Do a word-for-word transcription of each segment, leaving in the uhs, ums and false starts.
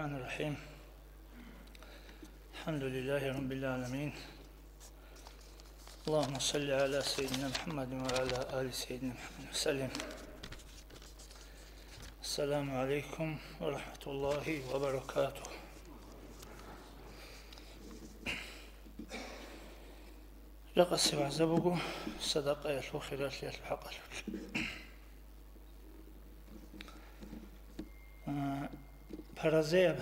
الرحمن الرحيم. الحمد لله رب العالمين. اللهم صل على سيدنا محمد وعلى آل سيدنا محمد وسلم. السلام عليكم ورحمة الله وبركاته. Ракъаси вагӀза буго садакъаялъул хиралъиялъул хӀакъалъулъ. А, Паразеяб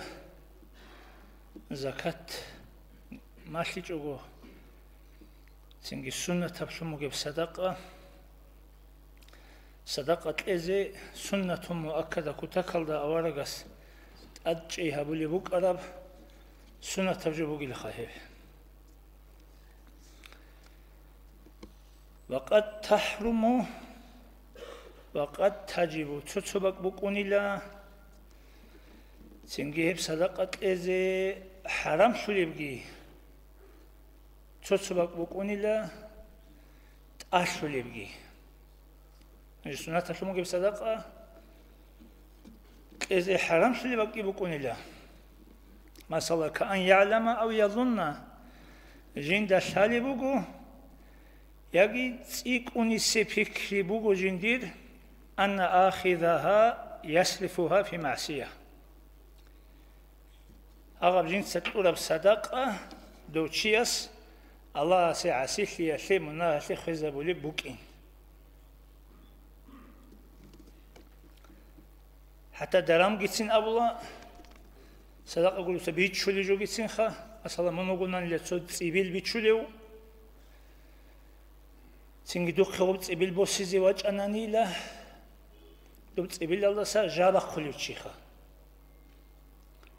закат малъичӀого, цинги суннатаблъун бугеб садакъа, садакъа кьезе суннатун муаккада кутакалда аварагас тӀадчӀей гьабулеб букӀараб суннатаб жо бугилаха гьеб. Ва къад тахӀруму, ва къад таджибу, цо-цо бакӀ букӀунила, цинги гьеб садакъа кьезе хӀарамлъулебги, цо-цо бакӀ букӀунила тӀалъулебги. Суннаталъун бугеб садакъа кьезе хӀарамлъулеб бакӀги букӀунила. Масала, каан ягӀлама ав язунна, жинда лъалеб буго, яги цӀикӀкӀунисе пикри буго жиндир, анна ахизагьа ясрифугьа фи магӀсия. Гьаб жинца кьураб садакъа дов чияс Аллагьасе гӀасилъиялъе, мунагьалъе хвезабулеб букӀин. ХӀатта дарамгицин абула, садакъа гуриса бичулеб жогицинха, масала, мун вугонанила цо цӀибил бичулев, цинги духъе гъуб цӀибил босизе вачӀананила, доб цӀибилалдаса жа бахъулев чиха.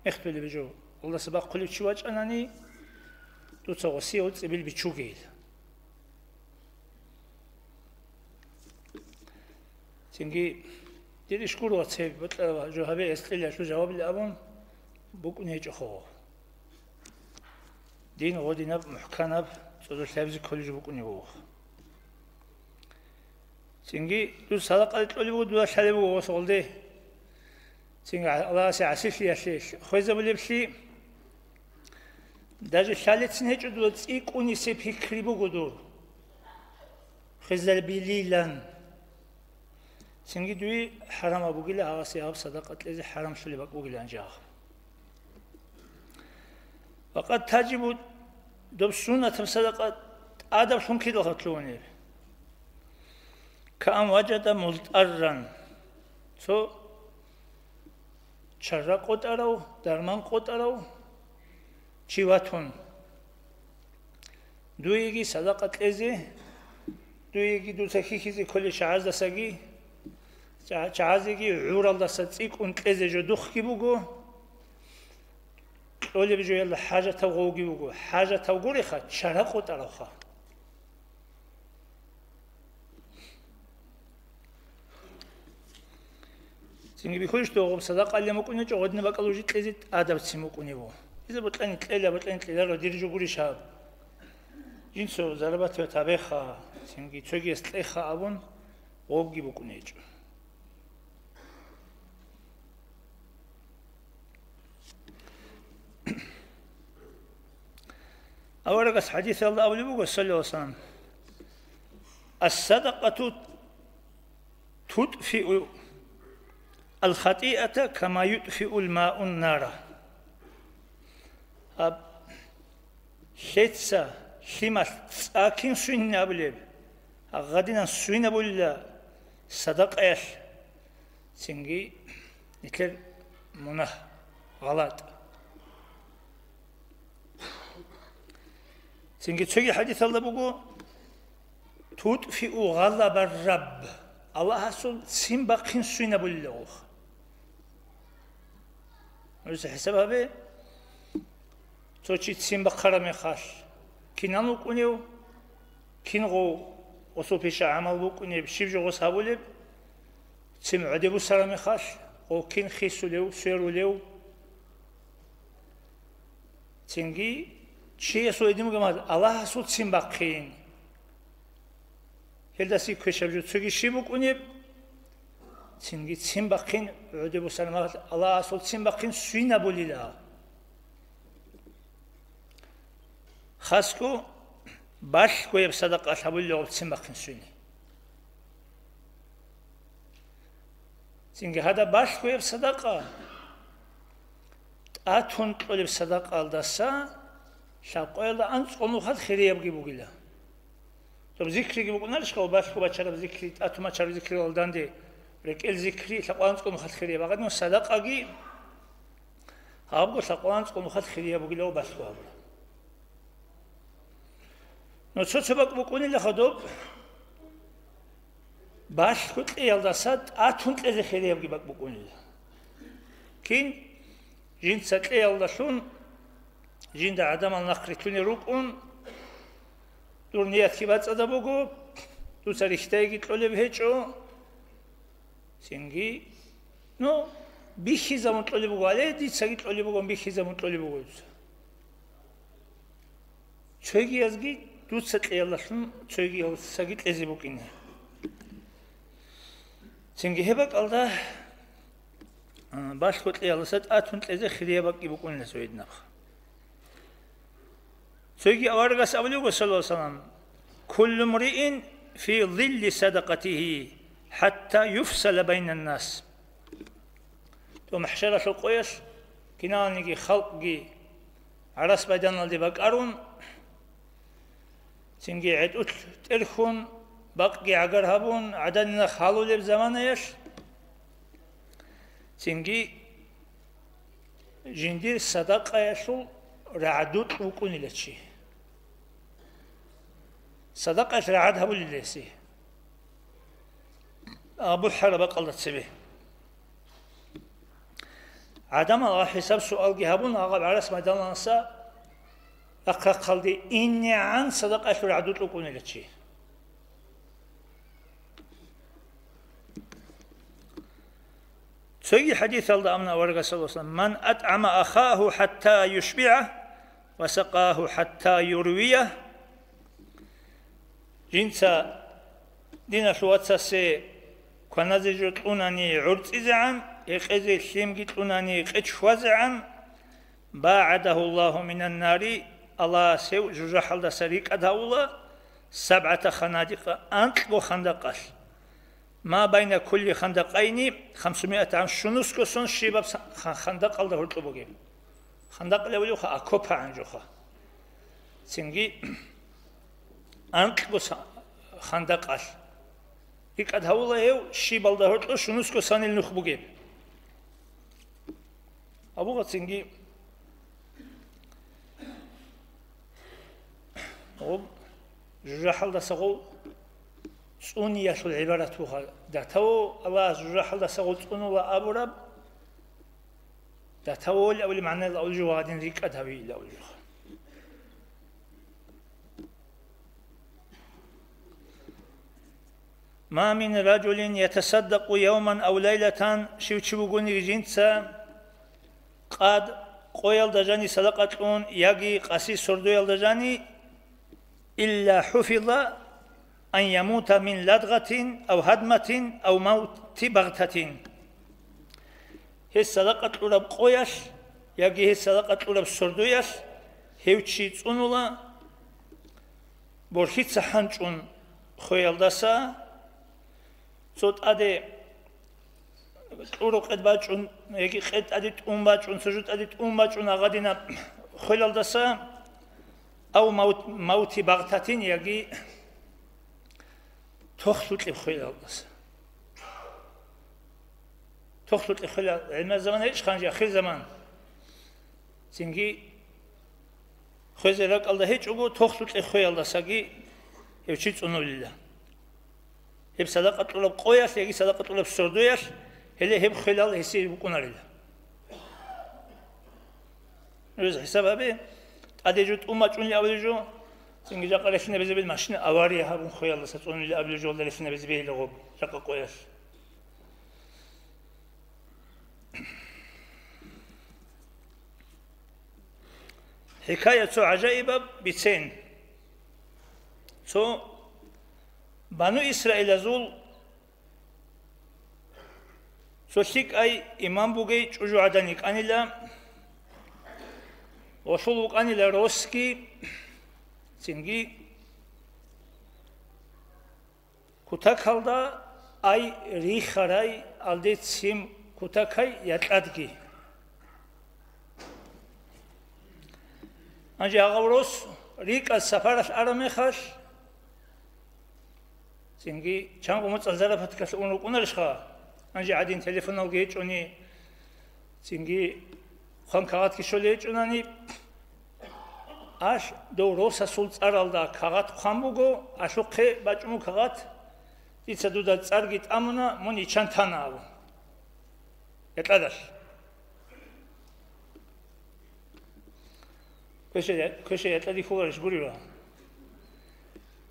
Мехтулеб жо, гъолдаса бахъулев чи вачӀанани, дуца гъосие гъуб цӀибил бичугейила. Цинги, дир иш гуро, цеб бокьараб жо гьабе, эс кьелалъул жавабли абун, букӀун гьечӀо хого. Дин гъодинаб, мухӀканаб, цӀодорлъабизе кколеб жо букӀунеб буго. Цинги, дур садакъа кьолеб буго, дуда лъалеб буго гъос гъолде. Цинги, Аллагьасе гӀасилъиялъе хвезабулеблъи, даже лъалецин гьечӀо, дуда цӀикӀкӀунисе пикри буго дур. Хвезабилилан. Цинги дуе хӀарамаб бугила гьагъасе гьаб садакъа кьезе, хӀарамлъулеб бакӀ бугилан жагъ. Ва къад таджибу, доб суннатаб садакъа тӀадаблъун кидалха лъугьунеб. Каан важада мултӀарран, цо чара къотӀарав, дарман къотӀарав чи ватун. Дуеги садакъа кьезе, дуеги дуца хьихьизе кколел чагӀаздасаги, ча-, чагӀазеги гӀуралдаса цӀикӀкӀун кьезе жо духъги буго, кьолеб жоялда хӀажатав гъовги вуго, хӀажатав гуреха, чара къотӀаравха. Цинги бихьулищ догъоб садакъа кьолеб букӀунев чи, гъодинаб бакӀалда жо кьезе тӀадабцин букӀунеб буго. Дица бокьани кьела, бокьани кьеларо, дир жо гурищ гьаб. Жинца зарабатывать гьабеха, цинги цогияс кьеха абун, гъобги букӀунеб гьечӀо. Аварагас хӀадисалда абулеб буго, саллаллагьу гӀалайгьи ва саллам: «Ас-садакъату тутфиу ал-хатӀиата кама ютфиул мау ан-нара». Гьаб лъеца лъималъ цӀа кин свинин абулеб, гьадинан свинабулила садакъаялъ. Цинги нилъер мунагь, гъалатӀ. Цинги цоги хӀадисалда буго: «Тутфиу гъазабар Рабб», Аллагьасул ццин бахъин свинабулила гъов. Нужеца хӀисаб гьабе, цо чи ццин бахъараб мехалъ, кинан вукӀунев, кин гъов, гъосул пиша гӀамал букӀунеб, щиб жо гъос гьабулеб, ццин гӀодеб бусараб мехалъ, гъов кин хисулев, сверулев. Цинги чиясул гьедин бугеб мехалъ Аллагьасул ццин бахъин. Гьелдаса квешаб жо цоги щиб букӀунеб, Цинги цин бахъин, гӀодобе бусана махалъ, Аллагьасул цин бахъин свинабулила. Хасго балъгояб садакъа лъабулила гъоб цин бахъин свине. Цинги гьадаб балъгояб садакъа тӀатун кьолеб садакъаялдаса лъабкъоялда анцӀго нухалъ хириябги бугила. Доб зикриги букӀунарищха, балъго бачараб зикри, тӀатун бачараб зикриялда данде, рекӀел зикри, лъабкъоялда анцӀго нухалъ хирияб. Агъадин садакъаги гьабго лъабкъоялда анцӀго нухалъ хирияб бугила ва балъго гьабула. Но цо-цо бакӀ букӀунила хадуб, балъго кьеялдаса тӀатун кьезе хириябги бакӀ букӀунила. Кин, жинца кьеялдалъун, жинда гӀадамал нахърилълъунел рукӀун, дур ниятги бацӀцӀадаб буго, дуца рихьдайги кьолеб гьечӀо, цинги, ну, бихьизабун кьолеб буго, але, дицаги кьолеб буго, бихьизабун кьолеб буго дуца. Цогиязги дуца кьеялдалъун цогиясдаги кьезе букӀине. Цинги гьеб бакӀалда, а, балъго кьеялдаса тӀатун кьезе хирияб бакӀги букӀунила цогидаб нахъ. Цоги аварагас абулеб буго, саллаллагьу гӀалайгьи ва саллам: «Куллу мриин фи зилли садакъатигьи хӀатта юфсала байнаннас». То махӀшаралъул къоялъ киналниги халкъги гӀарас майданалде бакӀарун, цинги гӀетӀулъ тӀерхьун, бакъги гӀагар гьабун, гӀадан-нах гьалулеб заманаялъ, цинги жиндир садакъаялъул рагӀдукь вукӀунила чи. Садакъаялъ рагӀад гьабулила гьесие. Абу ХӀараб бакӀалда цебе. ГӀадамал гьал хӀисаб-суалги гьабун, гьаб гӀарас майданалдаса рахъ-рахъалде инегӀан садакъаялъул рагӀдукь вукӀунила чи. Цоги хӀадисалда абуна аварагас, саллаллагьу гӀалайгьи ва саллам: «Ман атӀгӀама ахаху хӀатта юшбигӀа ва сакъаху хӀатта юрвия». Жинца диналъул вацасе кваназе жо кьунани гӀорцӀизегӀан, гьекъезе лъимги кьунани къе чвазегӀан, «БагӀадагьу Аллагьу минан нари», Аллагьас гьев жужахӀалдаса рикӀкӀад гьавула сабгӀата ханадикъа, анкьго хандакъалъ. «Ма байна кулли хандакъайни хамсумиат гӀам», щунусго сон щибаб са-, ха-, хандакъалда гьоркьоб бугеб. Хандакъ гьавулевха, окопа гӀанжуха. Цинги анкьго са-, хандакъалъ. РикӀкӀад гьавула гьев щибалда гьоркьоб щунусго санил нух бугеб. Абугъа цинги гъоб жужахӀалдаса гъов цӀуниялъул гӀибарат буха. Датаво Аллагьас жужахӀалдаса гъов цӀунула абураб, датаволи абули магӀнала авлужугъа гьадин рикӀкӀад гьавиила авлужугъа. «Ма мин ражулин ятасаддакъу явман ав лайлатан», щив чи вугониги жинца къад къоялда жани садакъа кьун яги къаси сордоялда жани, «илла хӀуфиза ан ямута мин ладгъатин ав гьадматин ав мавти багътатин». Гьес садакъа кьураб къоялъ яги гьес садакъа кьураб сордоялъ гьев чи цӀунула, борхьица хӀанчӀун хвеялдаса, цо тӀаде кьураб къед бачӀун, яги къед тӀаде тӀун бачӀун, цо жо тӀаде тӀун бачӀун агъадинаб хвелалдаса, ав мавт-, мавти багътатин, яги тохлъукьеб хвелалдаса. Тохлъукьеб хвелал, гӀемер заман гьечӀ ханжи, ахир заман. Цинги хвезе ракӀалда гьечӀого, тохлъукьеб хвеялдасаги гьев чи цӀунулила. Гьеб садакъа кьураб къоялъ яги садакъа кьураб сордоялъ, гьеле гьеб хвелал гьесие букӀунарила. Нуж хӀисаб гьабе, тӀаде жо тӀун бачӀунли абулеб жо, цинги жакъа релълъинабизе бел машина авария гьабун хвеялдаса цӀунули абулеб жолда релълъинабизе бегьила гъоб, жакъа къоялъ. ХӀикая цо гӀажаибаб бицен. Цо бану Исраилазул Цо лъикӀай имам бугей чӀужугӀадан йикӀанила, гъолъул вукӀанила росги, цинги кутакалда ай рихарай, алде ццин кутакай якьадги. Гьанже гьагъав рос рикӀкӀад сапаралъ араб мехалъ, цинги чанго моцӀал зарапаткалъ ун рукӀунарищха, гьанже гӀадин телефоналги гьечӀони, цинги хъван кагъатги щолей гьечӀонани, алъ дов росасул цӀаралда кагъат хъван буго, алъухъе бачӀун буго кагъат, дица дуда цӀарги тӀамуна, мун иччан тана абун. Якьадалъ. Квеша-, квеша якьади хьуларищ гурила.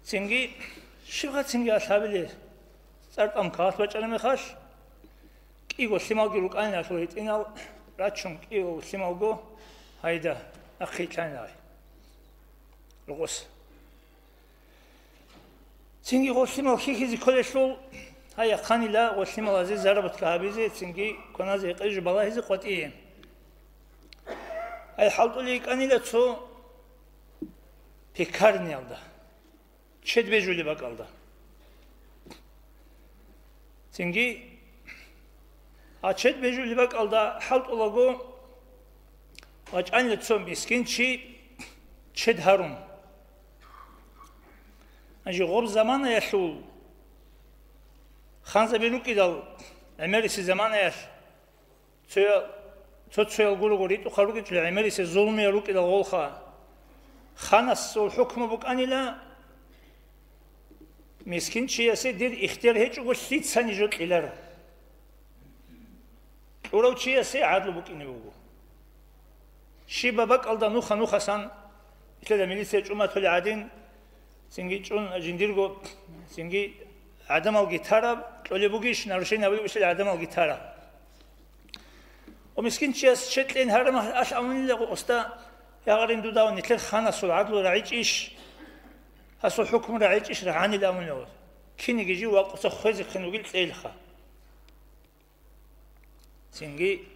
Цинги, щибха цинги алъ гьабиле, цӀар тӀам кагъат бачӀараб мехалъ, кӀиго лъималги рукӀанин алъул гьитӀинал, рачун кӀиго лъималго, гьайда, нахъе итлъанин гьай. Рокъос. Цинги гъолъимал хьихьизе кколелъул, гьай, яхъанила гъолъимал гьазе заработка гьабизе, цинги кваназе гьекъезе балагьизе къватӀие. Гьай, хӀалтӀулей йикӀанила цо пекарниялда, чед бежулеб бакӀалда. Цинги гьа чед бежулеб бакӀалда хӀалтӀулаго вачӀанила цо мискин чи чед гьарун. Гьанже гъоб заманаялъул ханзаби рукӀидал гӀемериси заманаялъ, цоял, цо-цоял гурого ритӀухъал рукӀинчӀила гӀемериси зулмуял рукӀидал гъолха, ханасул хӀукму букӀанила, мискин чиясе дир ихтияр гьечӀого лъицани жо кьеларо. Кьурав чиясе гӀадлу букӀине буго. Щибаб бакӀалда нуха-нухасан, итила милиция чӀуматули гӀадин, цинги чӀун жиндирго, цинги гӀадамалги тараб, кьолеб бугищ, нарушение гьабулеб бугищ гӀадамалги тараб. Ва мискин чияс чед кьейин гьарам алъ амунила, оста ягъарин дуда нилъер ханасул гӀадлу рагӀичӀищ, гьасул хӀукму рагӀичӀищ рагӀанила амунила. Кинеги жив вакъуса хвезехъин вугил кьейилха. Цинги,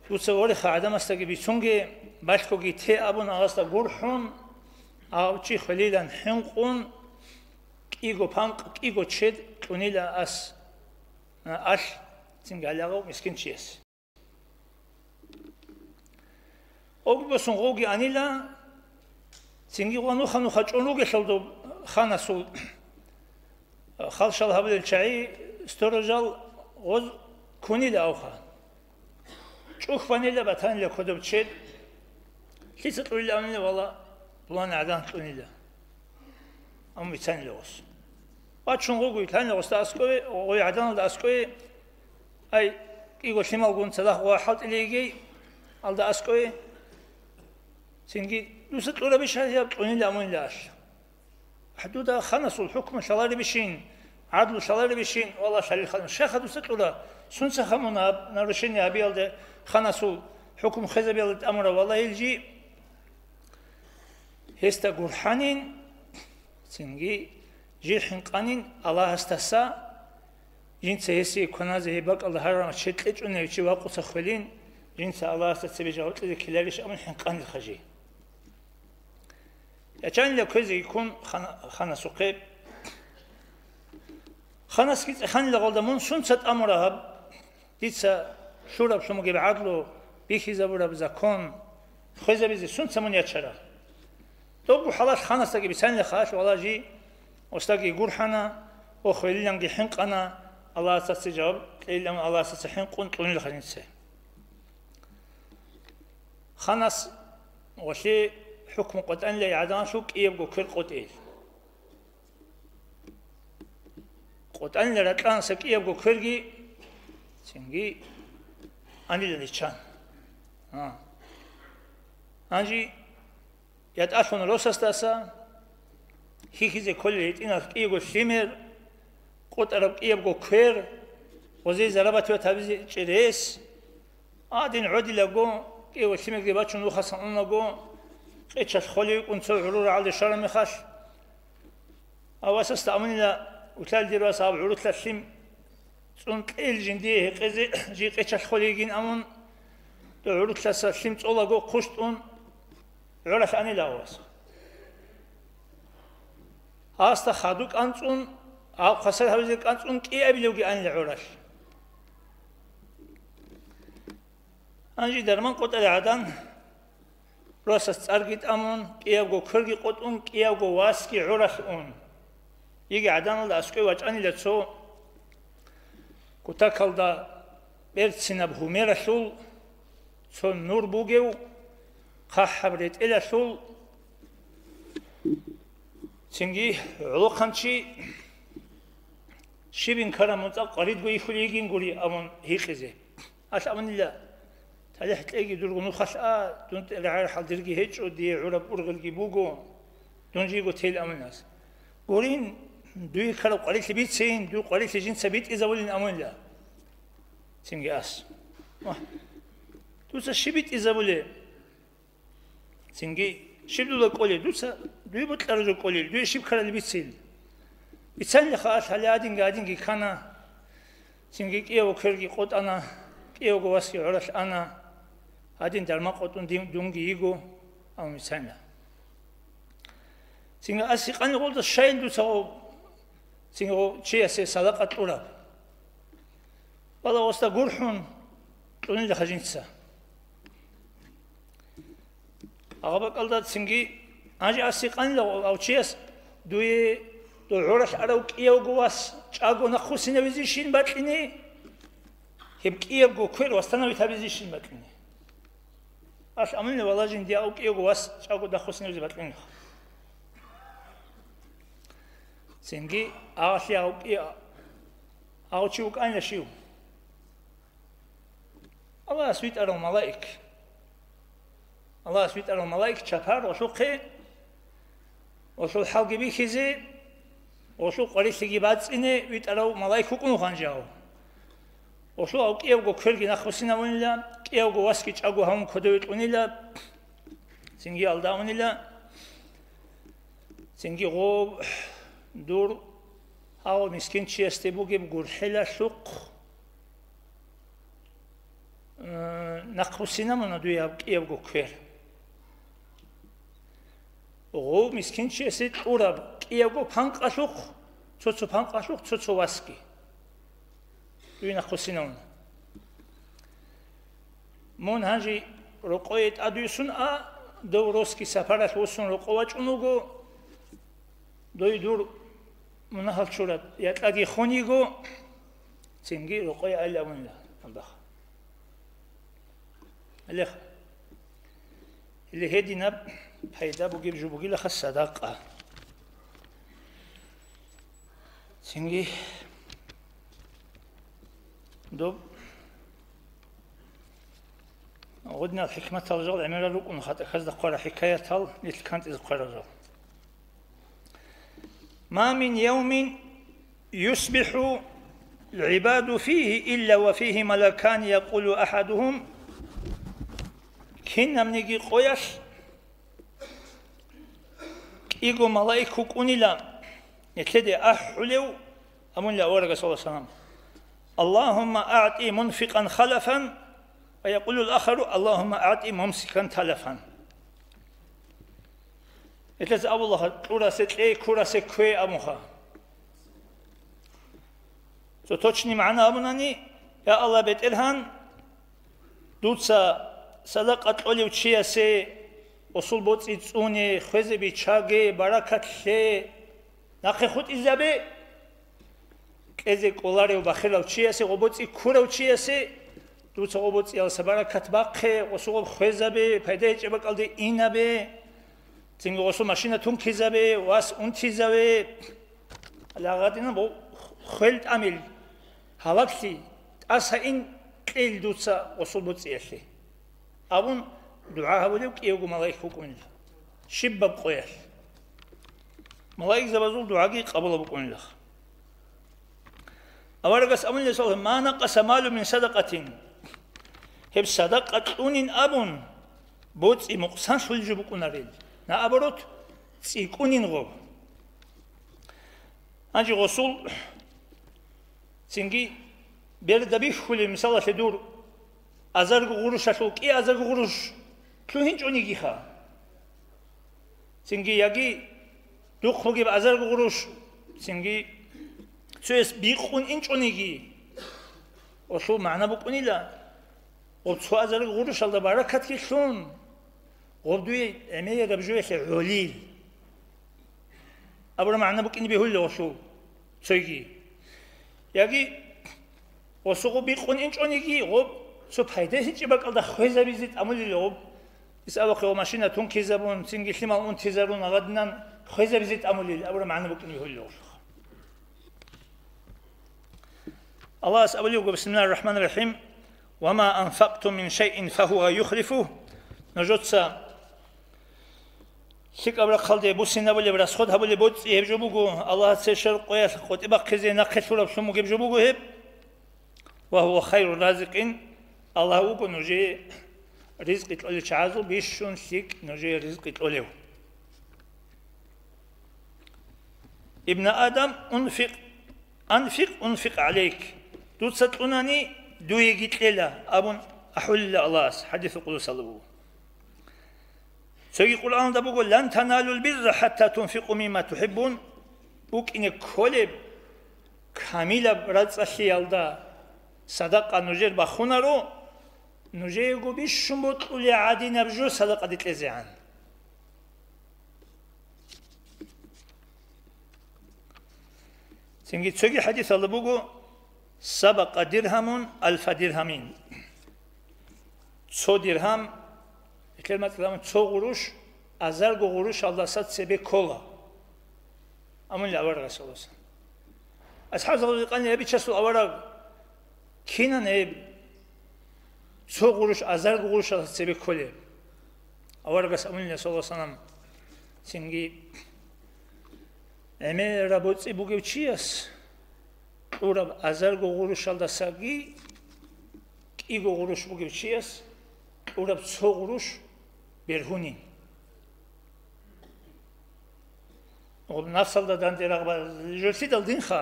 дуца вореха гӀадамасдаги бицунге, балъгоги те абун гьасда гурхӀун, гьав чи хвелилан хӀинкъун, кӀиго панкъ, кӀиго чед кьунила ас, а, алъ, цинги гьале гьав мискин чияс. Гъоги босун гъоги анила, цинги гъо нуха-нуха чӀун ругелъул доб ханасул халшал гьабулел чагӀи, сторожал гъоз ккунила авха. ЧӀухь банила батанила кодоб чед, лъица кьурила абунила, вала, пулан гӀадан кьунила. Амма бицанила гъос. Вачун гъугу итлъанила гъосда аскӀове, гъой гӀаданалда аскӀове, ай, кӀиго лъималгун цадахъ гъо хӀалтӀилей йигей, алда аскӀове. Цинги, дуса кьурабищ гьаб, кьунила амунила алъ. ХӀадуда ханасул хӀукму лъаларебищин, гӀадлу лъаларебищин, вала лъалил ханас. Щайха дуса кьура, сунца хамуна гьаб, нарушение гьабиялде ханасул хӀукму хвезабиялде тӀамура, вала, ил жи. Гьесда гурхӀанин, цинги жир хӀинкъанин Аллагьасдаса, жинца гьесие кваназе гьеб бакӀалда гьарарав чед кьечӀунев чи вакъуса хвелин, жинца Аллагьасда цебе жаваблъизе ккеларищ абун хӀинкъанилха жи. Ячанила кквезе йиккун хана-, ханасухъе. Ханасги цӀеханила гъолда мун сунца тӀамура гьаб? Дица лъураб лъумугеб гӀадлу, бихьизабураб закон хвезабизе сунца мун ячара? Добгу хӀалалъ ханасдаги бицанила халъ вала жи, осдаги гурхӀана, ва хвелиланги хӀинкъана, Аллагьасаца жаваб кьейилан Аллагьасаца хӀинкъун кьунила ханинце. Ханас гъолъе хӀукму къотӀанила гӀаданалъул кӀиябго квер къотӀейил. КъотӀанила ракьанаса кӀиябго кверги цинги анила ничан. А. Гьанже ятӀалъун росасдаса хьихьизе кколел гьитӀинал кӀиябго лъимер, къотӀараб кӀиябго квер, гъозей зарабативат гьабизе чӀерес, Гьадин гӀодилаго, кӀиго лъимерги бачун нухасан унаго, къечалъ холев йикӀун цо гӀуру рагӀалде щвараб мехалъ, гьав васасда абунила, улъал дир вас, гьаб гӀурулъа лъим цӀун кьел жиндие гьекъезе жий къечалъ холейгин абун, дов гӀурулъаса лъим цӀолаго хъущтӀун гӀоралъ анила авас. Гьасда хаду кӀанцӀун, гьав хвасар гьавизе кӀанцӀун кӀиабилевги анила гӀоралъ. Гьанже дарман къотӀарай гӀадан, росас цӀарги тӀамун, кӀиявго кверги къотӀун, кӀиявго васги гӀоралъ ун. Йиги гӀаданалда аскӀове вачӀанила цо кутакалда берцинаб гьумералъул, цо нур бугев хъахӀаб ретӀелалъул, цинги гӀолохъанчи щибин ккараб муцӀа къваридго йихьулей йигин гури абун гьикъизе. Алъ абунила: «ТалихӀ кьеги дурго нухалъ а, дун тӀерагӀарахӀал дирги гьечӀо, дие гӀураб ургъелги буго, дун жийго тел», — амунас. «Гурин, дуе ккараб къварилъи бицейин, дуе къварилъи жинца битӀизабулин», — амунила. Цинги ас: «Вагь, дуца щиб битӀизабулеб?» Цинги: «Щиб дуда кӀолеб? Дуца дуе бокьараб жо кӀолел, дуе щиб ккарали бицел». Бицанилаха алъ гьале гьадинги гьадинги ккана. Цинги кӀиявго кверги къотӀана, кӀиявго васги гӀоралъ ана. Гьадин дарман къотӀун дин, дунги йиго, амма бицанила. Цинги ас гьикъанила гъолда: «Щайин дуца гъо-, цинги гъо чиясе садакъа кьураб?» Вала, осда гурхӀун кьунилаха жинца. Агъаб бакӀалда цинги гьанже ас гьикъанила гъов чияс: «Дуе дов гӀоралъ арав кӀиявго вас чӀаго нахъвуссинавизейищин бакьине, гьеб кӀиябго квер восстановить гьабизейищин бакьине?» Алъ амунила, вала, жиндие гьав кӀиявго вас чӀаго нахъвуссинавизе бакьине. Цинги агъалъи гьав кӀи-, гьав чи вукӀанила щив? Аллагьас витӀарав малаик. Аллагьас витӀарав малаик чапар гъолъухъе, гъолъул хӀалги бихьизе, гъолъул къварилъиги бацӀцӀине витӀарав малаик вукӀун гъанжав. Гъолъул гьав кӀиявго кверги нахъвуссинавунила, кӀиявго васги чӀаго гьавун кодове кьунила, цинги алда унила, цинги гъоб дур гьав мискинчиясде бугеб гурхӀелалъухъ, э, нахъвуссинавуна дуе гьаб кӀиябго квер. Гъов мискинчиясе кьураб кӀиябго панкъалъухъ, цо-цо панкъалъухъ, цо-цо васги дуе нахъвуссинавуна. Мун гьанже рокъое тӀадвуссун а, дов росги сапаралъ вуссун рокъов вачӀун вуго, дой дур мунагьал чураб якьаги хун йиго, цинги рокъое айилан абунила, алдаха. Алеха. Или гьединаб пайда бугеб жо бугилаха садакъа. Цинги доб гъудинал хӀикматал жал гӀемерал рукӀун хатӀахъазда хъварал хӀикаятал нилъ кантӀизе хъварал жал. ما من يوم يصبح العباد فيه إلا وفيه ملكان يقول أحدهم, кинабниги къоялъ кӀиго малаик вукӀунила, нилъеде ахӀулев, амунила аварагас, саллаллагьу гӀалайгьи вассалам: اللهم أعط منفقا خلفا، ويقول الآخر: اللهم أعط ممسكا تلفا. Гьелъас абула: кьурасе кье, курасе кве абунха. Цо точный магӀна абунани: я Аллагь, БетӀергьан, дуца садакъа кьолев чиясе гъосул боцӀи цӀуне, хвезе биччаге, баракат лъе, нахъе хутӀизабе. Кьезе кӀоларев бахилав чиясе, гъо боцӀи ккурав чиясе дуца гъо боцӀиялса баракат бахъе, гъосул гъоб хвезабе, пайда гьечӀеб бакӀалде инабе, цинги гъосул машина тункизабе, вас унтизаве. Лагъадина бо-, хвел тӀамил гьалаклъи тӀаса ин кьел дуца гъосул боцӀиялъе, абун дугӀа гьабулев кӀиявго малаик вукӀунила. Щибаб къоялъ малаикзабазул дугӀаги къабулаб букӀунилаха. Аварагас абунила, саллаллагьу гӀалайгьи вассалам: ما نقص مال من صدقة. Гьеб садакъа кьунин абун, боцӀи мукъсанлъулеб жо букӀунарел. Наоборот, цӀикӀкӀунин гъоб. Гьанже гъосул цинги берда бихьулеб, мисалалъе, дур азарго гъурущалъул кӀиазарго гъурущ лъугьинчӀонигиха. Цинги яги духъ бугеб азарго гъурущ, цинги цояс бикъун инчӀониги, гъолъул магӀна букӀунила, гъоб цо азарго гъурущалда баракатги лъун, гъоб дуе гӀемераб жоялъе гӀолил. Абураб магӀна букӀине бегьулила гъолъул цойги. Яги гъосухъ бикъун инчӀониги, гъоб цо пайда гьечӀеб бакӀалда хвезабизе тӀамулила гъоб. Исалухъе ва машина тункизабун, цинги лъимал унтизарун гъадинан хвезабизе тӀамулила абураб магӀна букӀине бегьулила гъолъухъ. Аллагьас абулеб буго, бисмиллагьир рахӀманир рахӀим, «Ва ма анфакътум мин шайин фагьува юхлифугь», нужеца лъикӀаб рахъалде буссинабулеб, расход гьабулеб боцӀи гьеб жо буго, Аллагьас цебе щвараб къоялъ къотӀи бахъизе нахъе лъураблъун бугеб жо буго гьеб. «Ва гьува хайру разикъин», Аллагь вуго нужее ризкъи кьолел чагӀазул бищун лъикӀ нужее ризкъи кьолев. «Ибна Адам, унфикъ, анфикъ, унфикъ гӀалейк», дуца кьунани, дуеги кьела, абун ахӀулила Аллагьас, хӀадисул къудсалда буго. Цоги Къуръаналда буго, «Лан таналул бирра хӀатта тунфикъу мимма тухӀиббун», букӀине кколеб камилаб рацӀцӀалъиялда садакъа нужер бахунаро, нужеего бищун бокьулеб гӀадинаб жо садакъаде кьезегӀан. Цинги цоги хӀадисалда буго, «Сабакъа диргьамун алфа диргьамин». Цо диргьам, гьелъул мацӀалда абун, цо гъурущ азарго гъурущалдаса цебе ккола. Амма аварагас гьаласан. АсхӀабзабазул къани гьабичасул авараг кинан гьеб цо гъурущ азарго гъурущалдаса цебе кколеб? Аварагас абунила, саллаллагьу гӀалайгьи ва саллам, цинги гӀемераб боцӀи бугев чияс кьураб азарго гъурущалдасаги кӀиго гъурущ бугев чияс кьураб цо гъурущ бергьунин. Гъоб нафсалда данде рагъба-, жо лъидал динха,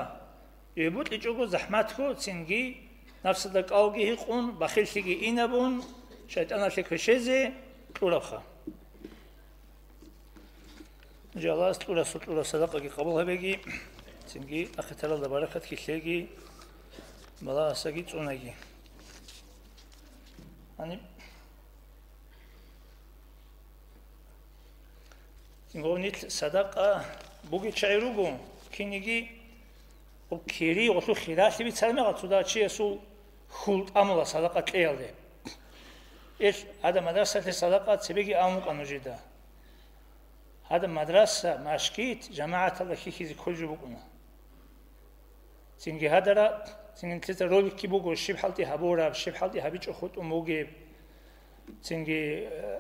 гьеб букӀичӀого захӀматго, цинги нафсалда кӀалги гьикъун, бахиллъиги инабун, шайтӀаналъе квешезе кьурабха. Аллагьас кьурасул кьураб садакъаги къабул гьабеги, цинги ахиралда баракат килъеги, балагьасаги цӀунаги. Гьаниб Гьаниб нилъ садакъа бугел чагӀи руго, кинеги гьеб кири гъолъул хиралъи бицараб мехалъ цо дагьаб чиясул хьул тӀамула садакъа кьеялде. Ил гьадаб мадрасалъе садакъа цебеги абун букӀана нужеда. Гьадаб мадраса, мажгит жамагӀаталда хьихьизе кколеб жо букӀана. Цинги гьадара, цинги нилъеца роликги буго, щиб хӀалтӀи гьабураб, щиб хӀалтӀи гьабичӀо хутӀун бугеб. Цинги, э,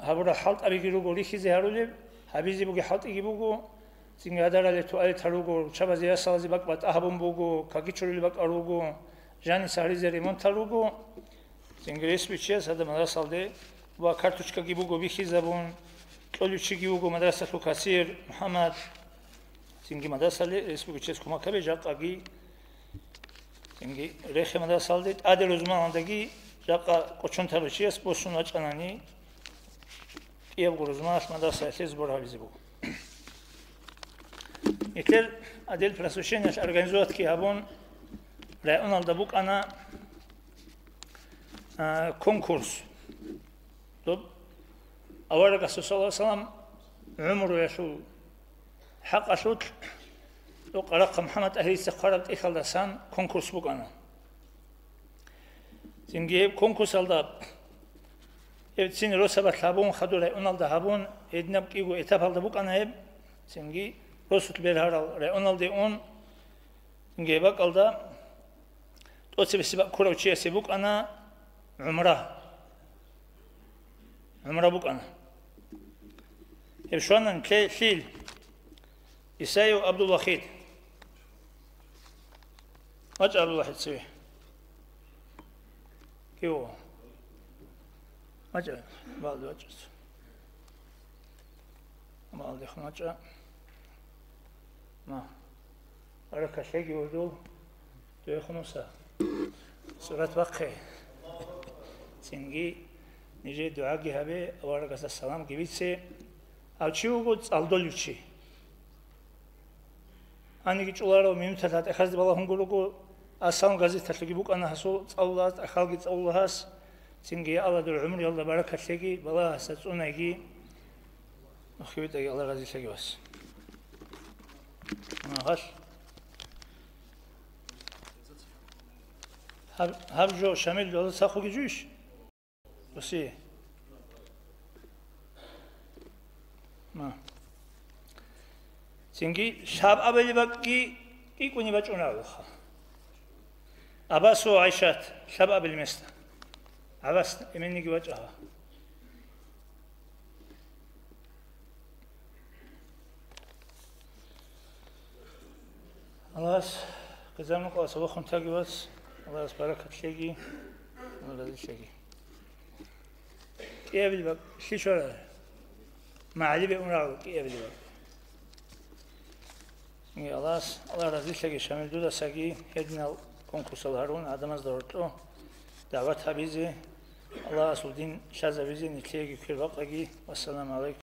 гьабурал хӀалтӀабиги руго рихьизе гьарулеб, гьабизе бугеб хӀалтӀиги буго. Цинги гьадаралде туалетал руго, руччабазе, ясалазе бакӀ батӀа гьабун буго, каки чурулеб бакӀал руго, жаниса гьаризе ремонтал руго. Цинги рес бичияс гьадаб мадрасалде ва карточкаги буго бихьизабун, кьолев чиги вуго мадрасалъул кассир МухӀаммад. Цинги мадрасалде рес бугев чияс кумек гьабе, жакъаги, цинги рехе мадрасалде, тӀаде рузманалдаги жакъа кӀочон тарав чияс босун вачӀанани, кӀиябго рузманалъ мадрасаялъе сбор гьабизе буго. Нилъер отдел просвещениялъ организоватьги гьабун, районалда букӀана, а, конкурс. Доб аварагасул, саллаллагьу гӀалайгьи ва саллам, гӀумруялъул хӀакъалъулъ, доб Къарахъа МухӀаммад ТӀагьирица хъвараб тӀехьалдасан конкурс букӀана. Цинги гьеб конкурсалда, гьеб цин росабалъ гьабун, хадур районалда гьабун, гьединаб кӀиго этапалда букӀана гьеб, цинги росулъ бергьарал районалде ун, цинги гьеб бакӀалда тӀоцебесеб бакӀ ккурав чиясе букӀана гӀумра. ГӀумра букӀана. Гьеб щвана лъе-, лъил? Исаев ГӀабдулвахид. ВачӀа ГӀабдулвахид цеве. Кив? ВачӀа, балде вачӀа. Балдехун вачӀа. Ма. Ара калъеги урдул. Дуе хунуса. Сурат бахъе. Цинги нижее дугӀаги гьабе, аварагасда саламги бице. Гьав чи вуго цӀалдолев чи. Гьаниги чӀоларо, минуталъ гьатӀахьазде балагьун гурого, Ассалам газеталъуги букӀана гьасул цӀалулагьас, тӀахьалги цӀалулагьас. Цинги, я Аллагь, дур гӀумруялда баракат лъеги, балагьасда цӀунайги. Нухевитаги Аллагь разилъаги вас. Магьал. Гьаб, гьаб жо, Шамил, жолда цахуги жуйищ? Уси. Ма. Цинги шаб абели бакӀги кӀикӀуни бачӀуна абуха. Абасу ГӀайшат, шаб абели места. Абас эменниги бачӀаха. Аллагьас къизамукъаласа вахун таги вац, Аллагьас баракат лъеги, Аллагь разилъеги. КӀиабили бакӀ, лъи щвара? МагӀали бегьун рагӀу кӀиабили бакӀ. Ин Аллагьас, Аллагь разилъеги, Шамил, дудасаги гьединал конкурсал гьарун гӀадамазда гьоркьо дагӀват гьабизе, Аллагьасул дин лъазабизе нилъееги квербакъаги. Вассаламу гӀалайкум.